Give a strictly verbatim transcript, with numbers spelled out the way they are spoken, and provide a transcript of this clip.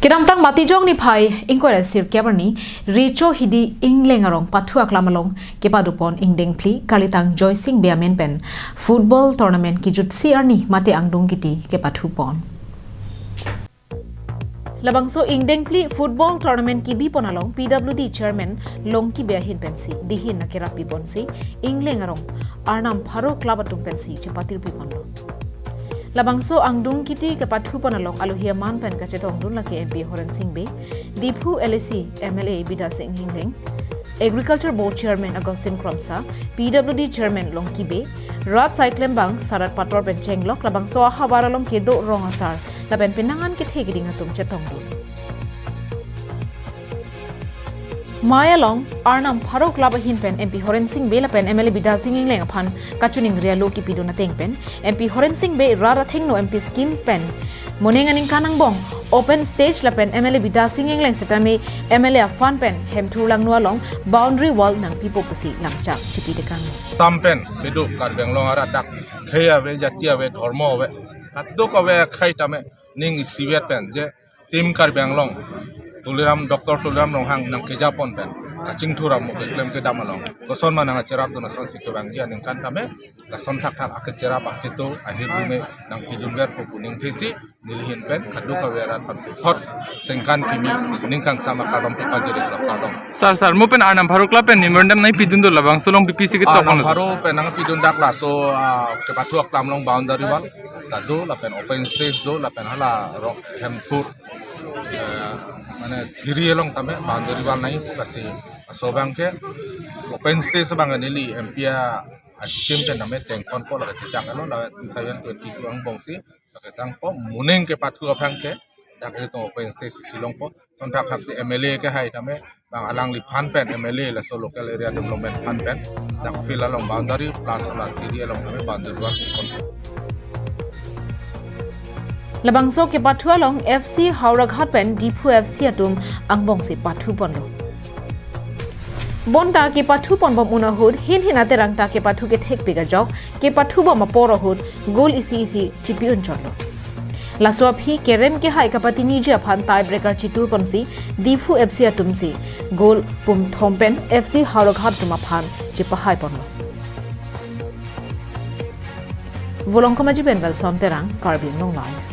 Kedamtang Matijong niphai ingkoi ra sirkep arni Recho Hidi Ingleng arong pathu aklam along kepadupon ingdeng phli Karlitang Joysing Bey amen pen football tournament kejutsi arni mate angdung kiti kepathupon. Labangso ingdeng phli football tournament kibipon along P W D chairman Longki Bey ahin pensi dihin akerap piponsi Ingleng arong Arnam Pharo club atum pensi chepatirpiponlo. Labangso angdung kiti kepathupon along alohi aman pen kachetongdun lake M P Horen Sing Bey, Diphu L A C M L A Bidya Sing Engleng, Agriculture Board Chairman Augustine Kromsa, P W D Chairman Longki Bey, rat saiklembang Sarat Pator pen chenglok labangso ahavar along kedo rong asar lapen penang an kethe keding atum chetongdun. Mai along Arnam Pharo club ahin pen M P Horen Sing Bey lapen M L A Bidya Sing Engleng aphan kachiningri alo kipidun ateng pen M P Horen Sing Bey rat athengno M P schemes pen moning aningkan angbong open stage lapen M L A Bidya Sing Engleng setame M L A afund pen Hemthur Langno along boundary wall nangpipo pusi langchak chipi dekang. Tam pen kedo Karbi Anglong arat dak khei ave, jati ave, dhormo ave, kadokave akhei tame ning isivet pen je Team Karbi Anglong, Tuliram, Doctor Tuliram Ronghang nangkejapon pen kachingthur amo keklem kedam along koson ma nangkacherapdun asonsi kevangji aningkan tame lason thakthak akecherap acheto ahirjume nangpidunverpo pu ningthesi nelihin pen kadokave arat aphan puthot sengkan kimi ning kangsam akardom pipajirlo, kardom. Sir, sir, mo pen Arnam Pharo club pen memorandum nangpidun do, labangso along P P C ketok Arnam kono, sir? Pharo pen nangpidun dak laso, ah, kepathu aklam along boundary wall ta do lapen open stage do lapen hala rok Hemthur, eh, mane thiri along tame boundary wall nangji, lasi laso abangke open stage abang neli M P a, a scheme pen tame tengponpo, lake chechak alo, la two thousand twenty-two angbongsi lake tangpo, moning kepathu aphrang ke dak ilitum open stage si longpo. Lason thakthaksi M L A kehai tame bang alangliphan pen M L A laso local area development fund pen dak field along boundary plus hala thiri along tame boundary wall pon. Labangso kepathu along F C Howraghat pen Diphu F C atum angbongsi pathuponlo. Bonta kepathuponbom un ahut hin hin aterang ta kepathu kethekpik ajok kepathubom apor ahut goal isi isi chipi-unchotlo. Laso aphi kerem kehai kapatiniji aphan tiebreaker chiturponsi Diphu F C atumsi goal pumthom pen F C Howraghat atum aphan chepahaiponlo. Volongkom Aji pen Welson Terang, Karbi Anglong Live.